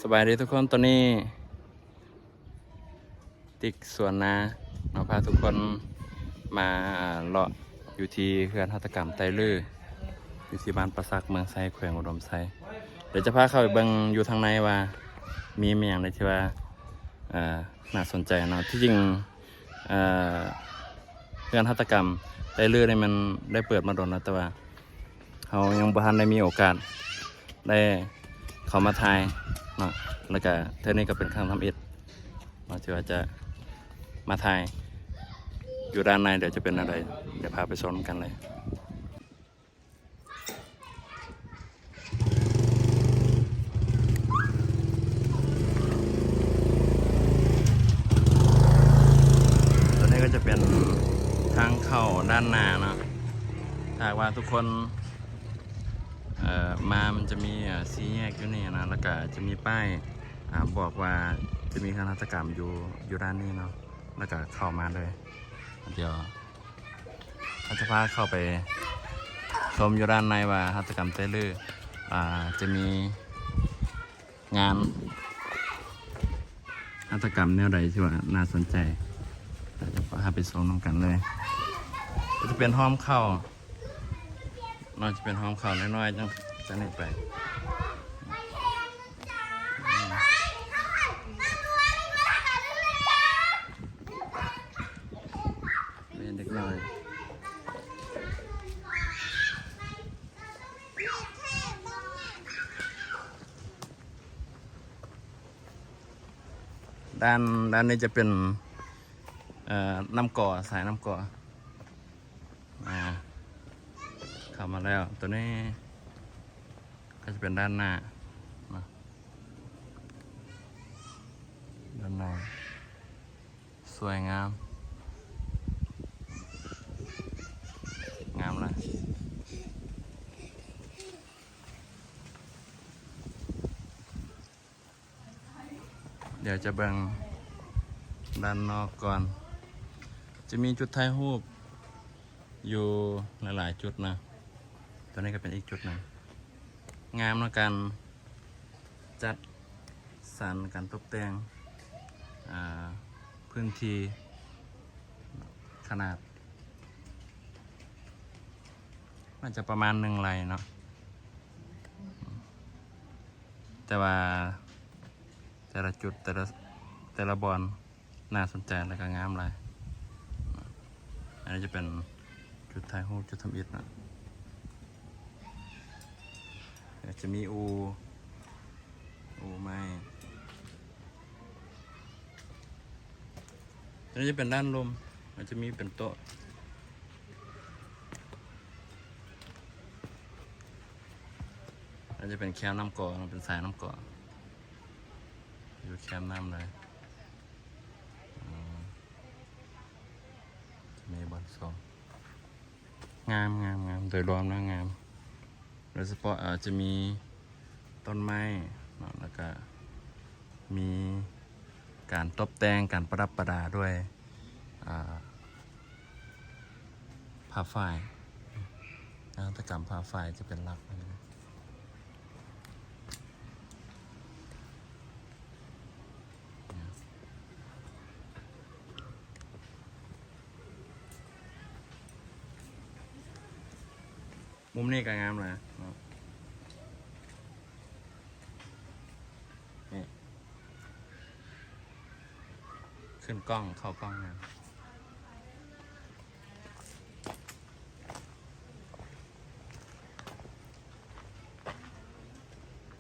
ສະບາຍດີທຸກຄົນ, ຕອນນີ້ຕິກສວນນາເນາະ ພາທຸກຄົນມາເລາະຢູ່ທີ່ເຮືອນຫັດຖະກຳໄຕລື້ ຢູ່ທີ່ບ້ານປາສັກ ເມືອງໄຊ ແຂວງອຸດົມໄຊ. ດຽວຈະພາເຂົ້າໄປເບິ່ງຢູ່ທາງໃນວ່າມີແມ່ນຫຍັງໃດທີ່ວ່າ ເອີ ໜ້າສົນໃຈເນາະ. ທີ່ຈິງ ເອີ ເຮືອນຫັດຖະກຳໄຕລື້ນີ້ມັນໄດ້ເປີດມາດົນແລ້ວ ແຕ່ວ່າເຮົາຍັງບໍ່ທັນໄດ້ມີໂອກາດໄດ້ເຂົ້າມາຖ່າຍເນາະ, ແລ້ວກະເທື່ອນີ້ກໍເປັນຄັ້ງທຳອິດເນາະ ທີ່ວ່າຈະມາຖ່າຍຢູ່ດ້ານໃນ. ດຽວຈະເປັນແນວໃດ ດຽວພາໄປຊົມນຳກັນເລີຍ. ຕົວນີ້ກໍຈະເປັນທາງເຂົ້າດ້ານໜ້າເນາະ. ຖ້າຫາກວ່າທຸກຄົນ ເອີ ມາ ມັນຈະມີ ເອີ ສີ່ແຍກຢູ່ນີ້ນະ, ແລ້ວກະຈະມີປ້າຍ ອາ ບອກວ່າຈະມີເຮືອນຫັດຖະກຳຢູ່ ຢູ່ດ້ານນີ້ເນາະ, ແລ້ວກະເຂົ້າມາເລີຍ. ດຽວ ເຮົາຈະພາເຂົ້າໄປຊົມຢູ່ດ້ານໃນວ່າຫັດຖະກຳໄຕລື້ ອ່າ ຈະມີງານຫັດຖະກຳແນວໃດທີ່ວ່າໜ້າສົນໃຈ, ເຮົາຈະພາໄປຊົມນຳກັນເລີຍ. ກໍຈະເປັນຫ້ອງເຂົ້າເນາະ, ຈະເປັນຫ້ອງເຂົ້ານ້ອຍໆ ຈັ່ງ ຈັ່ງນີ້ໄປ. ແມ່ນເດັກນ້ອຍ. ດ້ານ ດ້ານນີ້ຈະເປັນ ເອີ ນ້ຳກໍ ສາຍນ້ຳກໍ ອ່າ ເຂົ້າມາແລ້ວ. ຕົວນີ້ກໍຈະເປັນດ້ານໜ້າເນາະ, ດ້ານໜ້າ ສວຍງາມ ງາມຫຼາຍ. ດຽວຈະເບິ່ງດ້ານນອກກ່ອນ. ຈະມີຈຸດຖ່າຍຮູບຢູ່ຫຼາຍໆຈຸດນະ. ຕົວນີ້ກໍເປັນອີກຈຸດໜຶ່ງ. ງາມເນາະ ການຈັດສັນ ການຕົບແຕ່ງ ອ່າ ພື້ນທີ່ ຂະໜາດໜ້າຈະປະມານໜຶ່ງໄຮ່ເນາະ, ແຕ່ວ່າແຕ່ລະຈຸດ ແຕ່ລະ ແຕ່ລະບ່ອນ ໜ້າສົນໃຈ ແລ້ວກໍງາມຫຼາຍ. ອັນນີ້ຈະເປັນຈຸດຖ່າຍຮູບຈຸດທຳອິດເນາະ, ແລ້ວຈະມີອູ່ ອູ່ໄມ້. ອັນນີ້ຈະເປັນດ້ານລຸ່ມ ມັນຈະມີເປັນໂຕະ. ອັນນີ້ຈະເປັນແຄມນ້ຳກໍ ເປັນສາຍນ້ຳກໍ ຢູ່ແຄມນ້ຳເລີຍ. ອືມ ມີບ່ອນຊອງ ງາມ ງາມ ງາມ ໂດຍລວມແລ້ວງາມ. ໂດຍສະເພາະ ອາ ຈະມີຕົ້ນໄມ້ເນາະ ແລ້ວກະມີການຕົບແຕ່ງ ການປະດັບປະດາດ້ວຍ ອາ ຜ້າຝ້າຍ, ງານຫັດຖະກຳຜ້າຝ້າຍຈະເປັນຫຼັກ. ມຸມນີ້ກໍງາມນະເນາະ, ນີ້ ຂຶ້ນກ້ອງ ເຂົ້າກ້ອງງາມ.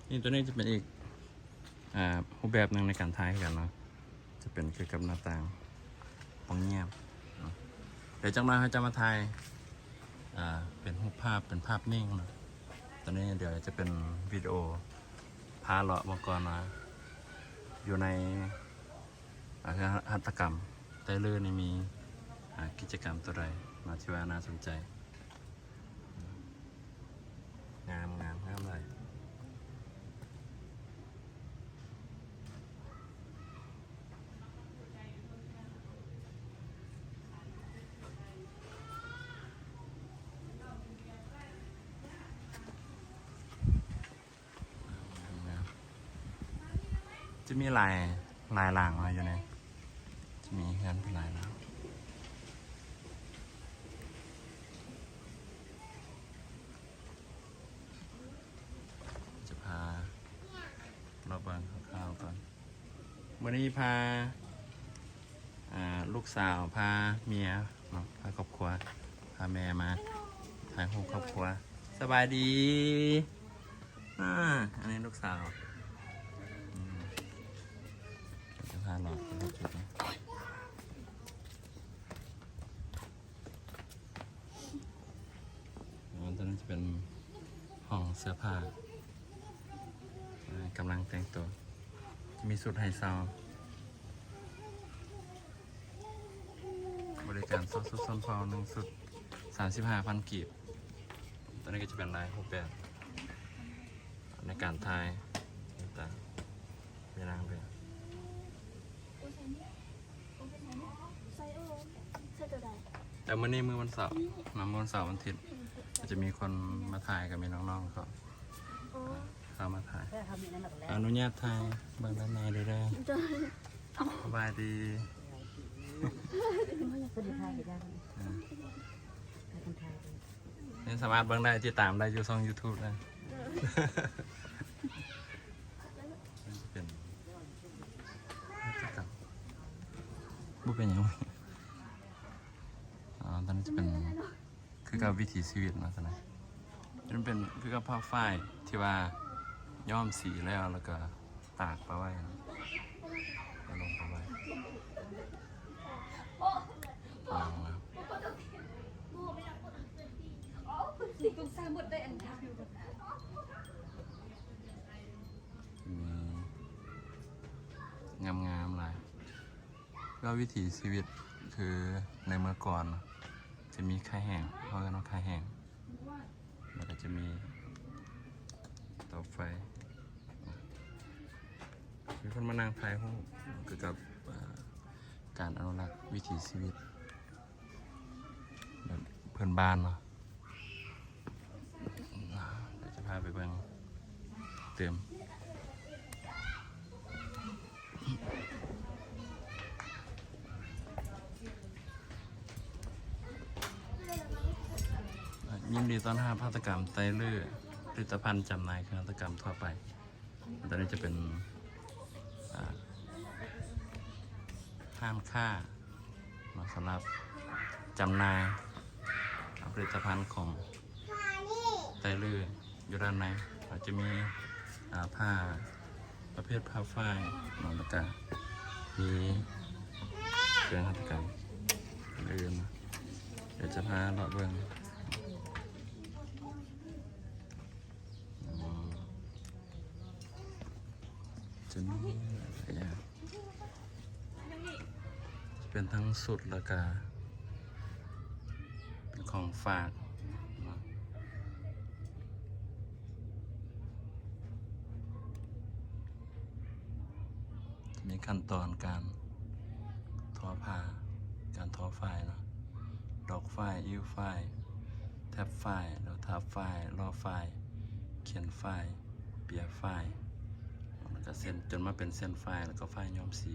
ນີ້ ຕົວນີ້ຈະເປັນອີກ ອ່າ ຮູບແບບໜຶ່ງໃນການຖ່າຍຄືກັນເນາະ, ຈະເປັນກ່ຽວກັບໜ້າຕ່າງ ປ່ອງງຽບເນາະ. ດຽວຈັກໜ້ອຍເຮົາຈະມາຖ່າຍ ອ່າ ເປັນຮູບພາບ ເປັນພາບນິ່ງເນາະ. ຕອນນີ້ດຽວຈະເປັນວິດີໂອພາເລາະເບິ່ງກ່ອນວ່າ ຢູ່ໃນ ອາ ເຮືອນຫັດຖະກຳໄຕລື້ນີ້ມີ ອາ ກິດຈະກຳຕົວໃດເນາະ ທີ່ວ່າໜ້າສົນໃຈ. ງາມ ງາມ ງາມຫຼາຍ. ງາມ. ຈະມີຫຼາຍ ຫຼາຍຫຼັງເນາະຢູ່ໃນ ຈະມີເຮືອນເປັນຫຼາຍຫຼັງ. ຈະພາເລາະເບິ່ງຄ່າວໆກ່ອນ. ມື້ນີ້ພາ ອ່າ ລູກສາວ ພາເມຍເນາະ ພາຄອບຄົວ ພາແມ່ມາຖ່າຍຮູບຄອບຄົວ. ສະບາຍດີ. ອ່າ ອັນນີ້ລູກສາວ. ອືມ ຈະພາເລາະເບິ່ງຈຸດນີ້. ອໍ ຕົວນັ້ນຈະເປັນຫ້ອງເສື້ອຜ້າ ອ່າ ກຳລັງແຕ່ງຕົວ. ຈະມີຊຸດໃຫ້ເຊົ່າ ບໍລິການຊອກຊຸດຊົນເຜົ່າ ໜຶ່ງຊຸດ ສາມສິບຫ້າພັນກີບ. ຕົວນີ້ກໍຈະເປັນຫຼາຍຮູບແບບໃນການຖ່າຍຕ່າງໆ ມີນາງແບບ. ແຕ່ມື້ນີ້ມື້ວັນເສົາເນາະ ມື້ວັນເສົາວັນອາທິດ ອືມ ກໍຈະມີຄົນມາຖ່າຍ ກໍມີນ້ອງໆ ເຂົາ ອໍ ເຂົ້າມາຖ່າຍ. ອະນຸຍາດຖ່າຍເບິ່ງດ້ານໃນເດີ. ສະບາຍດີ. ເພິ່ນຊິຖ່າຍກໍໄດ້ ອ່າ ໃຫ້ເພິ່ນຖ່າຍ. ຍັງສາມາດເບິ່ງໄດ້ ຕິດຕາມໄດ້ຢູ່ຊ່ອງຢູທູບນະ. ເອີ ມັນຈະເປັນກິດຈະກຳ ບໍ່ເປັນຫຍັງ. ອໍ ຕອນນີ້ຈະເປັນຄືກັບວິຖີຊີວິດເນາະ ຕອນນີ້ມັນເປັນຄືກັບຜ້າຝ້າຍທີ່ວ່າຍ້ອມສີແລ້ວ ແລ້ວກໍ ຕາກປະໄວ້ນະ ເອົາລົງປະໄວ້ ວາງນະ. ງາມໆຫຼາຍ. ແລ້ວວິຖີຊີວິດຄືໃນເມື່ອກ່ອນນະ ຈະມີຂາແຫ້ງ ເຂົາເອີ້ນວ່າຂາແຫ້ງ. ແລ້ວກໍຈະມີເຕົາໄຟ ມີຄົນມານັ່ງຖ່າຍຮູບກ່ຽວກັບ ເອີ ການອະນຸລັກວິຖີຊີວິດແບບເພື່ອນບ້ານເນາະ. ດຽວຈະພາໄປເບິ່ງຕື່ມ. ຍິນດີຕ້ອນຮັບຫັດຖະກຳໄຕເລີ້ ຜະລິດຕະພັນຈຳໜ່າຍເຄື່ອງຫັດຖະກຳທົ່ວໄປ. ອັນນີ້ຈະເປັນ ອ່າ ຮ້ານຄ້າ ເນາະ ສຳລັບຈຳໜ່າຍຜະລິດຕະພັນຂອງໄຕເລີ້ຢູ່ດ້ານໃນ. ກໍຈະມີ ອ່າ ຜ້າປະເພດຜ້າຝ້າຍເນາະ ແລ້ວກະມີເຄື່ອງຫັດຖະກຳອື່ນໆ. ດຽວຈະພາເລາະເບິ່ງ. ອໍ ຈະມີຫຼາຍຢ່າງ ຈະເປັນທັງຊຸດ ແລ້ວກະເປັນຂອງຝາກເນາະ. ມີຂັ້ນຕອນການທໍຜ້າ ການທໍຝ້າຍເນາະ ດອກຝ້າຍ ອີ້ວຝ້າຍ ແທັບຝ້າຍ ແລ້ວທາບຝ້າຍ ຫຼໍ່ຝ້າຍ ຂຽນຝ້າຍ ເປຍຝ້າຍ ແລ້ວກໍເສັ້ນ ຈົນມາເປັນເສັ້ນຝ້າຍ ແລ້ວກໍຝ້າຍຍ້ອມສີ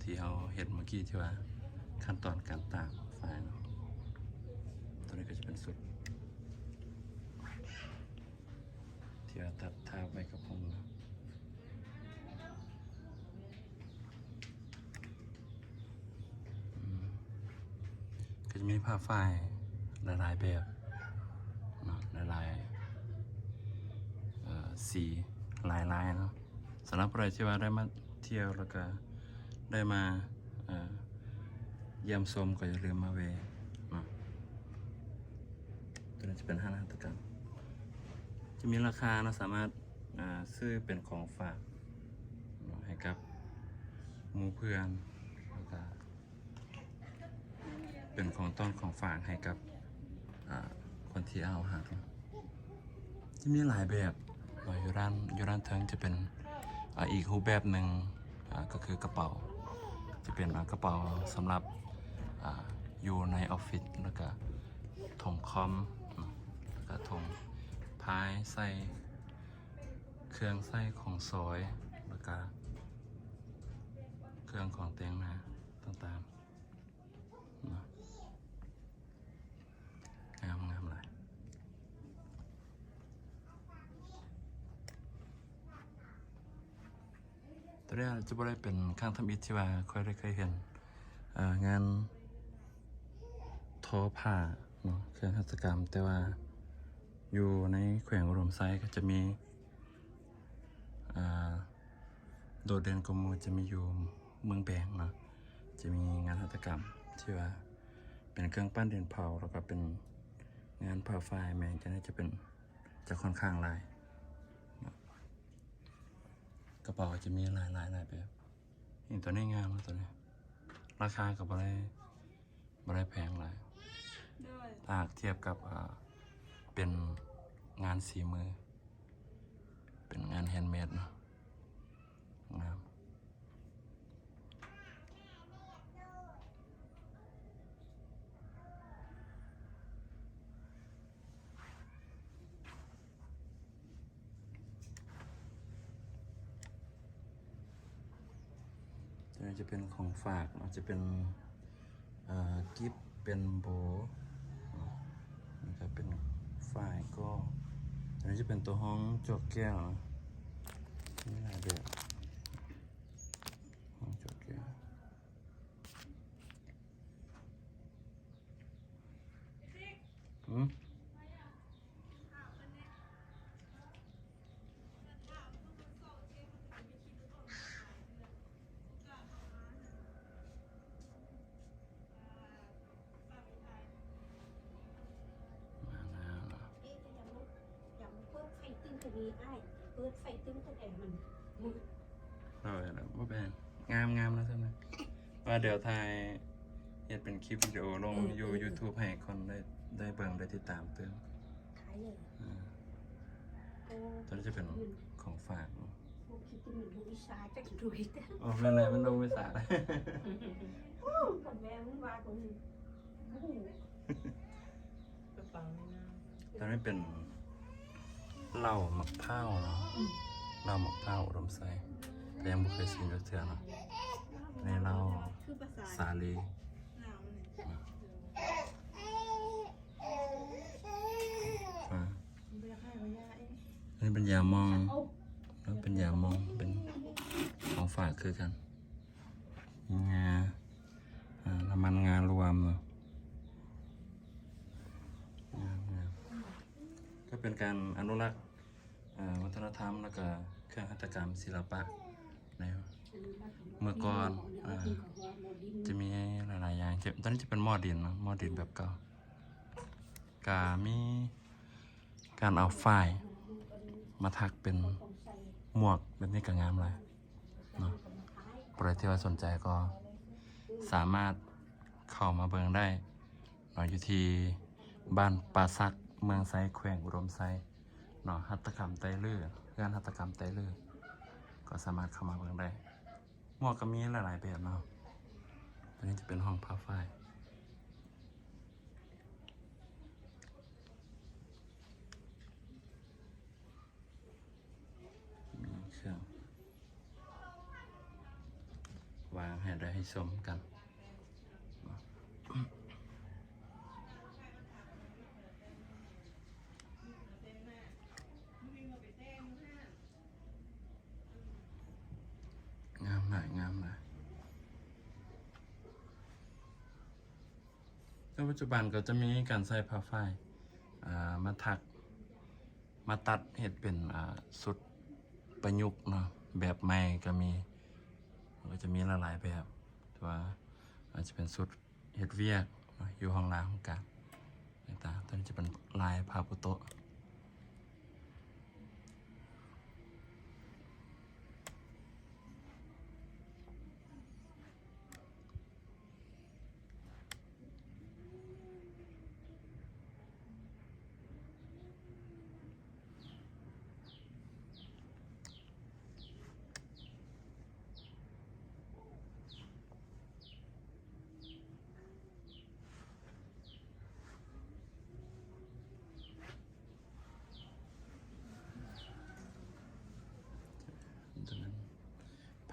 ທີ່ເຮົາເຮັດເມື່ອກີ້ ທີ່ວ່າຂັ້ນຕອນການຕາກຝ້າຍເນາະ. ຕົວນີ້ກໍຈະເປັນຊຸດ ທີ່ວ່າຕັດທາບໄວ້ກັບຫົ່ມເນາະ. ອືມ ກໍຈະມີຜ້າຝ້າຍຫຼາຍໆແບບເນາະ ຫຼາຍໆ ເອີ ສີ ຫຼາຍລາຍເນາະ. ສຳລັບຜູ້ໃດທີ່ວ່າໄດ້ມາທ່ຽວ ແລ້ວກໍໄດ້ມາ ເອີ ຢ້ຽມຊົມ ກໍຢ່າລືມມາແວ່ເນາະ. ຕົວນີ້ຈະເປັນຮ້ານຫັດຖະກຳ ຈະມີລາຄາເນາະ ສາມາດ ອ່າ ຊື້ເປັນຂອງຝາກເນາະ ໃຫ້ກັບໝູ່ເພື່ອນ ແລ້ວກະເປັນຂອງຕ້ອນຂອງຝາກໃຫ້ກັບ ອ່າ ຄົນທີ່ເຮົາຮັກ. ຈະມີຫຼາຍແບບເນາະ ຢູ່ດ້ານ ຢູ່ດ້ານເທິງຈະເປັນ ອ່າ ອີກຮູບແບບໜຶ່ງ ອ່າ ກໍຄືກະເປົາ ຈະເປັນ ອ່າ ກະເປົາສຳລັບ ອ່າ ຢູ່ໃນອອບຟິດ ແລ້ວກະຖົງຄອມເນາະ ແລ້ວກະຖົງພາຍໃສ່ເຄື່ອງໃຊ້ຂອງສອຍ ແລ້ວກະ ເຄື່ອງຂອງແຕ່ງໜ້າຕ່າງໆເນາະ ງາມ ງາມຫຼາຍ. ໂຕນີ້ອາດຈະບໍ່ໄດ້ເປັນຄັ້ງທຳອິດທີ່ວ່າຂ້ອຍໄດ້ເຄີຍເຫັນ ເອີ ງານ ທໍຜ້າເນາະ ເຄື່ອງຫັດຖະກຳ ແຕ່ວ່າຢູ່ໃນແຂວງອຸດົມໄຊກໍຈະມີ ອ່າ ໂດດເດັ່ນກວ່າໝູ່ຈະມີຢູ່ເມືອງແບງເນາະ ຈະມີງານຫັດຖະກຳທີ່ວ່າເປັນເຄື່ອງປັ້ນດິນເຜົາ ແລ້ວກໍເປັນງານຜ້າຝ້າຍແມ່ນ ຈະ ຈະເປັນ ຈະຂ້ອນຂ້າງຫຼາຍເນາະ. ກະເປົາກໍຈະມີຫຼາຍໆ ຫຼາຍແບບ. ນີ້ ໂຕນີ້ງາມເນາະ ໂຕນີ້ ລາຄາກໍບໍ່ໄດ້ ບໍ່ໄດ້ແພງຫຼາຍ ໂດຍ ຖ້າຫາກທຽບກັບ ເປັນງານສີມື ເປັນງານແຮນເມດເນາະ ງາມ. ໂຕນີ້ຈະເປັນຂອງຝາກເນາະ ຈະເປັນ ເອີ ກິບ ເປັນໂບເນາະ ແລ້ວກໍເປັນຝ້າຍກໍ ໂຕນີ້ຈະເປັນໂຕຮອງຈອກແກ້ວເນາະ ມີຫຼາຍແບບ ຮອງຈອກແກ້ວ. ຫືມ? ມາແລ້ວເນາະ. ເອີ ບໍ່ເປັນຫຍັງ ງາມໆ ນະຊັ້ນນະ ວ່າດຽວຖ່າຍເຮັດເປັນຄລິບວິດີໂອລົງຢູ່ຢູທູບໃຫ້ຄົນໄດ້ ໄດ້ເບິ່ງໄດ້ຕິດຕາມຕື່ມ. ໂຕນີ້ຈະເປັນຂອງຝາກເນາະ. ໂອ້ ແມ່ນແຫຼະ ມັນລົງວິສາ ໂອ້ ຄັນແມ່ນວ່າກໍ ກະເປົານີ້ງາມ. ໂຕນີ້ເປັນເຫຼົ້າໝາກພ້າວເນາະ ເຫຼົ້າໝາກພ້າວອຸດົມໄຊ ແຕ່ຍັງບໍ່ເຄີຍຊີມຈັກເທື່ອເນາະ. ອັນນີ້ເຫຼົ້າສາລີ ອັນນີ້ເປັນຢາໝ່ອງ ເປັນຢາໝ່ອງ ເປັນຂອງຝາກຄືກັນ. ມີງາ ອ່າ ນ້ຳມັນງາລວມເນາະ ງາມໆ ກໍເປັນການອະນຸລັກ ເອີ ວັດທະນະທຳ ແລ້ວກະເຄື່ອງຫັດຖະກຳ ສິລະປະໃນເມື່ອກ່ອນ ເອີ ຈະມີຫຼາຍໆຢ່າງ ຕອນນີ້ຈະເປັນໝໍ້ດິນເນາະ ໝໍ້ດິນແບບເກົ່າ ກະມີ ການເອົາຝ້າຍມາຖັກເປັນໝວກແບບນີ້ກໍງາມຫຼາຍເນາະ. ຜູ້ໃດທີ່ວ່າສົນໃຈກໍສາມາດເຂົ້າມາເບິ່ງໄດ້ເນາະ ຢູ່ທີ່ບ້ານປ່າສັກ ເມືອງໄຊ ແຂວງອຸດົມໄຊເນາະ. ຫັດຖະກຳໄຕລື ເຮືອນຫັດຖະກຳໄຕລື ກໍສາມາດເຂົ້າມາເບິ່ງໄດ້. ໝວກກໍມີຫຼາຍໆແບບເນາະ. ອັນນີ້ຈະເປັນຫ້ອງຜ້າຝ້າຍ. ມີເຄື່ອງວາງໃຫ້ໄດ້ຊົມກັນ. ງາມຫຼາຍ ງາມຫຼາຍ. ແຕ່ປັດຈຸບັນກໍຈະມີການໃຊ້ຜ້າຝ້າຍ ອ່າ ມາຖັກ ມາຕັດເຮັດເປັນ ອ່າ ຊຸດປະຍຸກເນາະ ແບບໃໝ່ກໍມີ ມັນກໍຈະມີຫຼາຍໆແບບ ແຕ່ວ່າອາດຈະເປັນຊຸດເຮັດວຽກເນາະ ຢູ່ຫ້ອງລາງຫ້ອງການຕ່າງໆ. ຕົວນີ້ຈະເປັນລາຍພາປຸໂຕະ. ໂຕ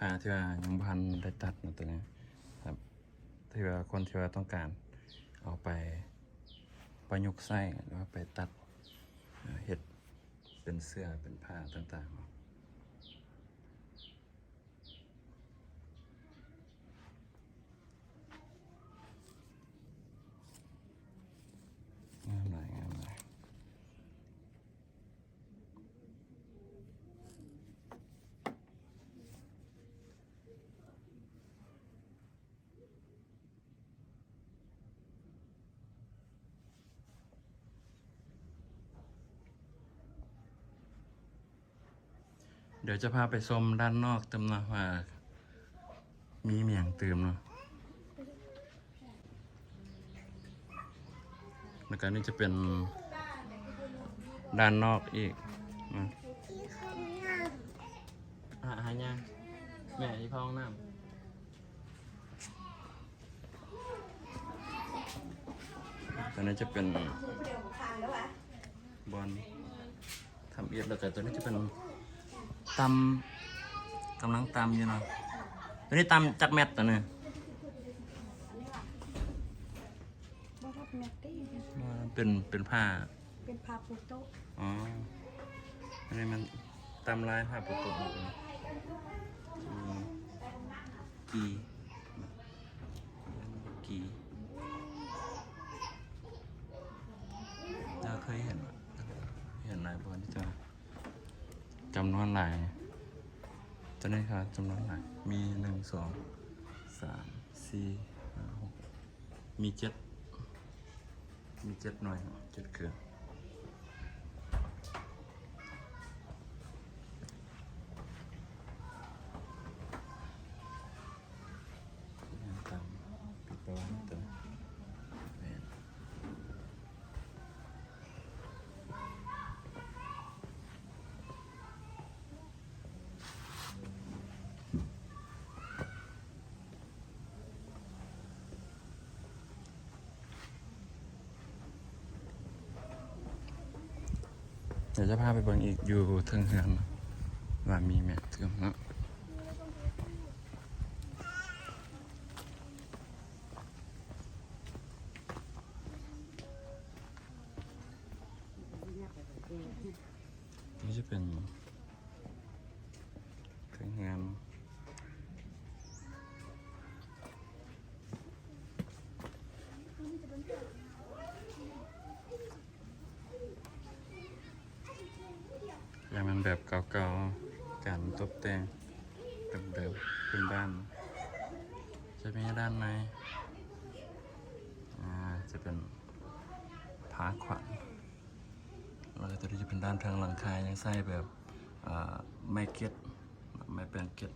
ຜ້າທີ່ວ່າຍັງບໍ່ທັນໄດ້ຕັດເນາະ ຕົວນີ້ ທີ່ວ່າຄົນທີ່ວ່າຕ້ອງການເອົາໄປປະຍຸກໃຊ້ ຫຼືວ່າໄປຕັດ ເຮັດເປັນເສື້ອເປັນຜ້າຕ່າງໆເນາະ. ງາມຫຼາຍ ງາມຫຼາຍ. ດຽວຈະພາໄປຊົມດ້ານນອກຕື່ມເນາະ ວ່າມີຫຍັງຕື່ມເນາະ. ແລ້ວກະນີ້ຈະເປັນດ້ານນອກອີກນະ. ຫາ ຫາຍ່າ ແມ່ຊິເຂົ້າຫ້ອງນ້ຳ. ຕົວນີ້ຈະເປັນບ່ອນທຳອິດ ແລ້ວກະຕົວນີ້ຈະເປັນຕຳ ກຳລັງຕຳຢູ່ເນາະ. ຕົວນີ້ຕຳຈັກແມັດຕົວນີ້? ບໍ່ຮອດແມັດເດ້. ເປັນ ເປັນຜ້າ ເປັນຜ້າປູໂຕະ. ອໍ ອັນນີ້ມັນຕຳລາຍຜ້າປູໂຕະ. ອືມ ກີ່ ກີ່ ເຮົາເຄີຍເຫັນ ເຫັນຫຼາຍບ່ອນທີ່ຈະ ຈຳນວນຫຼາຍ ຕົວນີ້ກໍຈຳນວນຫຼາຍ ມີ ໜຶ່ງ ສອງ ສາມ ສີ່ ຫ້າ ຫົກ ມີເຈັດ ມີເຈັດໜ່ວຍ ເຈັດເຄື່ອງ. ດຽວຈະພາໄປເບິ່ງອີກຢູ່ເທິງເຮືອນ ວ່າມີແມ່ນຕື່ມເນາະ. ນີ້ຈະເປັນເທິງເຮືອນ ຍັງແມ່ນແບບເກົ່າໆ ການຕົບແຕ່ງເດີມໆ ພື້ນບ້ານ. ຈະມີດ້ານໃນ ອ່າ ຈະເປັນຜ້າຂວັນ ແລ້ວກໍຕົວນີ້ຈະເປັນດ້ານເທິງຫຼັງຄາ ຍັງໃຊ້ແບບ ເອີ ໄມ້ເກັດ ໄມ້ແປ້ນເກັດ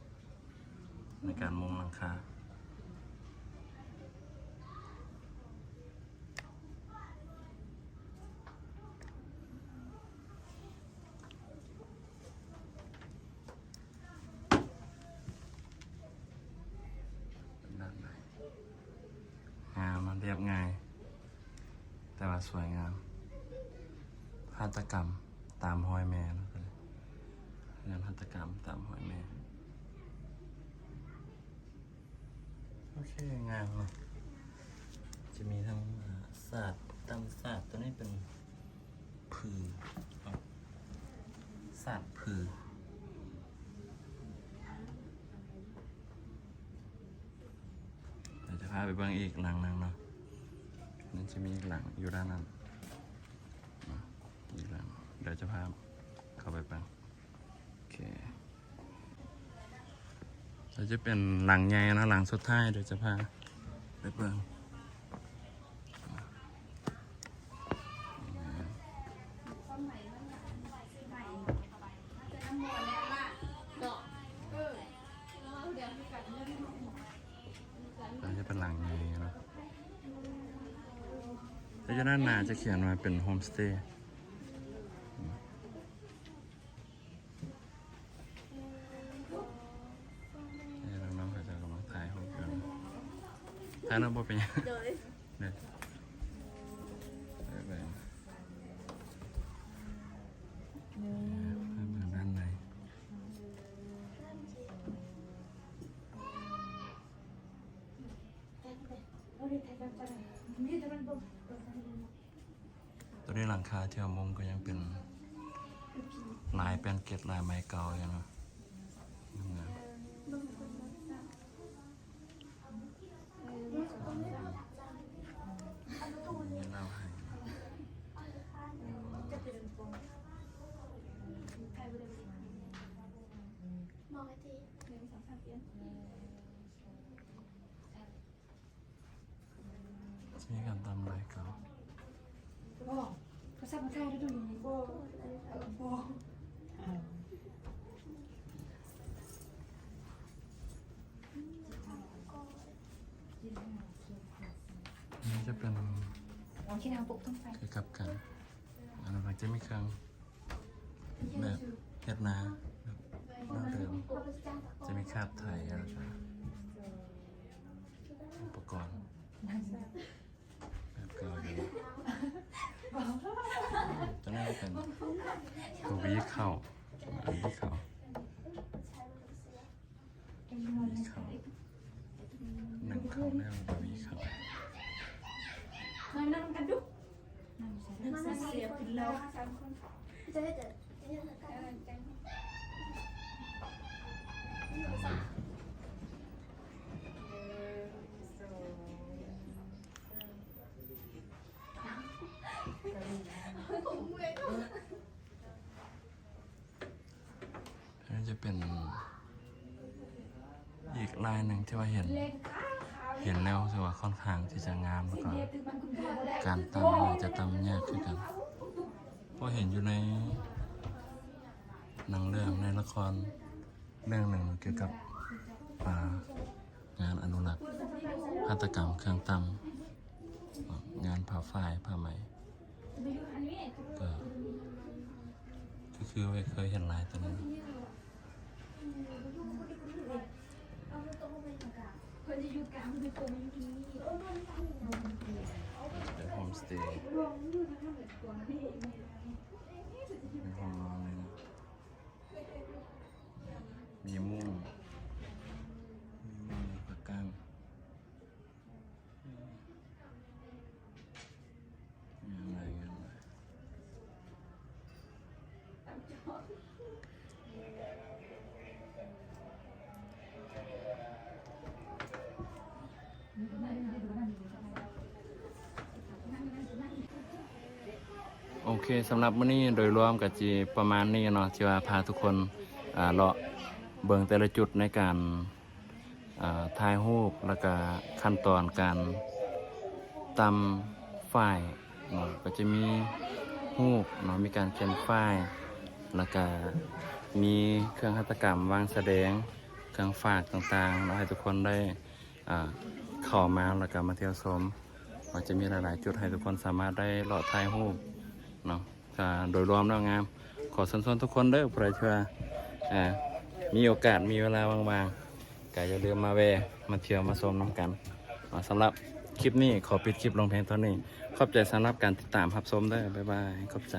ໃນການມຸງຫຼັງຄາ. ງາມ ລຽບງ່າຍ ແຕ່ວ່າສວຍງາມ. ຫັດຖະກຳຕາມຮອຍແມ່ເນາະ ງານຫັດຖະກຳຕາມຮອຍແມ່. ໂອເຄ ງາມເນາະ. ຈະມີທັງ ເອີ ສາດ ຕຳສາດ ຕົວນີ້ເປັນຜື ສາດຜື. ດຽວຈະພາໄປເບິ່ງອີກຫຼັງໜຶ່ງເນາະ. ມັນຈະມີອີກຫຼັງຢູ່ດ້ານນັ້ນເນາະ ອີກຫຼັງ. ດຽວຈະພາເຂົ້າໄປເບິ່ງ. ໂອເຄ ດຽວຈະເປັນຫຼັງໃຫຍ່ເນາະ ຫຼັງສຸດທ້າຍ ດຽວຈະພາໄປເບິ່ງ. ອັນນີ້ເປັນຫຼັງໃຫຍ່ເນາະ ແຕ່ຢູ່ດ້ານໜ້າຈະຂຽນວ່າເປັນໂຮມສະເຕ. ເອີ ນ້ອງໆ ເຂົາເຈົ້າກຳລັງຖ່າຍຮູບຢູ່ ຖ່າຍນຳບໍ່ເປັນຫຍັງ. ໂດຍ ເດີ ໄປເບິ່ງ ເອີ ພາເບິ່ງດ້ານໃນ. ຕົວນີ້ຫຼັງຄາທີ່ເຮົາມຸງກໍຍັງເປັນລາຍແປ້ນເກັດ ລາຍໄມ້ເກົ່າຢູ່ເນາະ. ງາມໆ. ມີເຫຼົ້າໃຫ້ ມີການຕຳລາຍເກົ່າ. ນີ້ຈະເປັນຄືກັບກັນ ອັນນັ້ນມັນຈະມີເຄື່ອງແບບເຮັດນາ ແບບດັ້ງເດີມ ຈະມີຄາດໄຖ ແລ້ວກະອຸປະກອນ ແບບເກົ່າຢູ່. ຕົວນັ້ນເປັນຕົວຫວີເຂົ້າ ອັນຫວີເຂົ້າ ຫວີເຂົ້າ ໜຶ້ງເຂົ້າແລ້ວກໍຫວີເຂົ້າ. ມານັ່ງກັນດຸ ນັ່ງເສຍກິນເຫຼົ້າ. ອັນນີ້ຈະເປັນອີກລາຍໜຶ່ງທີ່ວ່າເຫັນ ເຫັນແລ້ວຖືວ່າຄ່ອນຂ້າງທີ່ຈະງາມ ແລ້ວກໍການຕຳກໍຈະຕຳຍາກຄືກັນ ເພາະເຫັນຢູ່ໃນໜັງເລື່ອງ ໃນລະຄອນເລື່ອງໜຶ່ງກ່ຽວກັບ ອ່າ ງານອະນຸລັກຫັດຖະກຳເຄື່ອງຕຳ ງານຜ້າຝ້າຍ ຜ້າໄໝ ກໍຄື ຄືເຄີຍເຫັນລາຍຕົວນີ້. ເປັນໂຮມສະເຕ ມີຫ້ອງນອນເລີຍນະ ມີມຸ້ງ ມີມຸ້ງ ມີຜ້າກັ້ງ. ງາມຫຼາຍ ງາມຫຼາຍ. ໂອເຄ ສຳລັບມື້ນີ້ໂດຍລວມກໍຊິປະມານນີ້ເນາະ ທີ່ວ່າພາທຸກຄົນ ອ່າ ເລາະເບິ່ງແຕ່ລະຈຸດໃນການ ອ່າ ຖ່າຍຮູບ ແລ້ວກະຂັ້ນຕອນການຕຳຝ້າຍເນາະ ກໍຈະມີຮູບເນາະ ມີການຂຽນຝ້າຍ ແລ້ວກະມີເຄື່ອງຫັດຖະກຳວາງສະແດງ ເຄື່ອງຝາກຕ່າງໆເນາະ ໃຫ້ທຸກຄົນໄດ້ ອ່າ ເຂົ້າມາ ແລ້ວກະມາທ່ຽວຊົມ ວ່າຈະມີຫຼາຍໆຈຸດໃຫ້ທຸກຄົນສາມາດໄດ້ເລາະຖ່າຍຮູບເນາະ. ກະໂດຍລວມແລ້ວງາມ. ຂໍເຊີນຊວນທຸກຄົນເດີ ຜູ້ໃດທີ່ວ່າ ອ່າ ມີໂອກາດ ມີເວລາວ່າງໆ ກະຢ່າລືມມາແວ່ ມາທ່ຽວ ມາຊົມນຳກັນເນາະ. ສຳລັບຄລິບນີ້ຂໍປິດຄລິບລົງພຽງເທົ່ານີ້. ຂອບໃຈສຳລັບການຕິດຕາມຮັບຊົມເດີ. ບາຍບາຍ. ຂອບໃຈ.